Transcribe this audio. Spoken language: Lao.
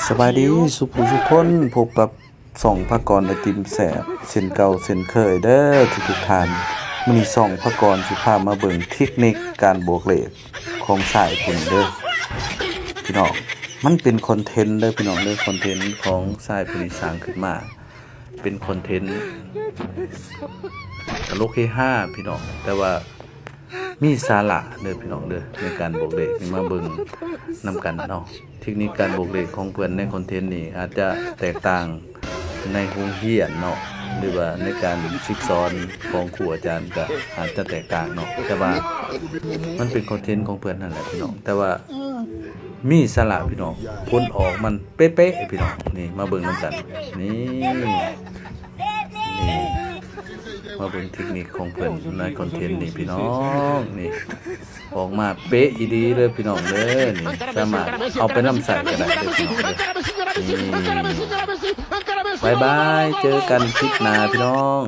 ສະບາຍດີສູ່ຜູ້ສູ່ຄົນ, ພົບກັບຊ່ອງພາກອນໄອຕິມແຊບເຊັ່ນເກົ່າເຊັ່ນເຄີຍເດີທຸກໆທ່ານ. ມື້ນີ້ຊ່ອງພາກອນຊິພາມາເບິ່ງເທັກນິກການບວກເລກຂອງຊາຍຜູ້ນີ້ເດີພີ່ນ້ອງ. ມັນເປັນຄອນເທັນເດີພີ່ນ້ອງເດີ, ຄອນເທັນຂອງຊາຍຜູ້ນີ້ສ້າງຂຶ້ນມາ ເປັນຄອນເທັນຕະຫຼົກເຮຮາພີ່ນ້ອງ, ແຕ່ວ່າ ມີສາລະເດີພີ່ນ້ອງເດີ ໃນການບວກເລກນີ້ ມາເບິ່ງນຳກັນເນາະ. ເທັກນິກການບວກເລກຂອງເພິ່ນໃນຄອນເທັນນີ້ ອາດຈະແຕກຕ່າງໃນໂຮງຮຽນເນາະ ຫຼືວ່າໃນການສິກສອນຂອງຄູອາຈານ ກໍອາດຈະແຕກຕ່າງເນາະ, ແຕ່ວ່າມັນເປັນຄອນເທັນຂອງເພິ່ນຫັ້ນແຫຼະພີ່ນ້ອງ, ແຕ່ວ່າມີສາລະພີ່ນ້ອງ, ຜົນອອກມັນເປະໆພີ່ນ້ອງ. ນີ້ ມາເບິ່ງນຳກັນ ນີ້ ນີ້ ມາເບິ່ງເທັກນິກຂອງເພິ່ນໃນຄອນເທັນນີ້ພີ່ນ້ອງ. ນີ້ ອອກມາເປະອີ່ຫຼີເລີຍພີ່ນ້ອງເດີ. ນີ້ ສາມາດເອົາໄປນຳໃຊ້ກໍໄດ້ເດີພີ່ນ້ອງເດີ. ນີ້ ບາຍບາຍ ເຈີກັນຄລິບໜ້າພີ່ນ້ອງ.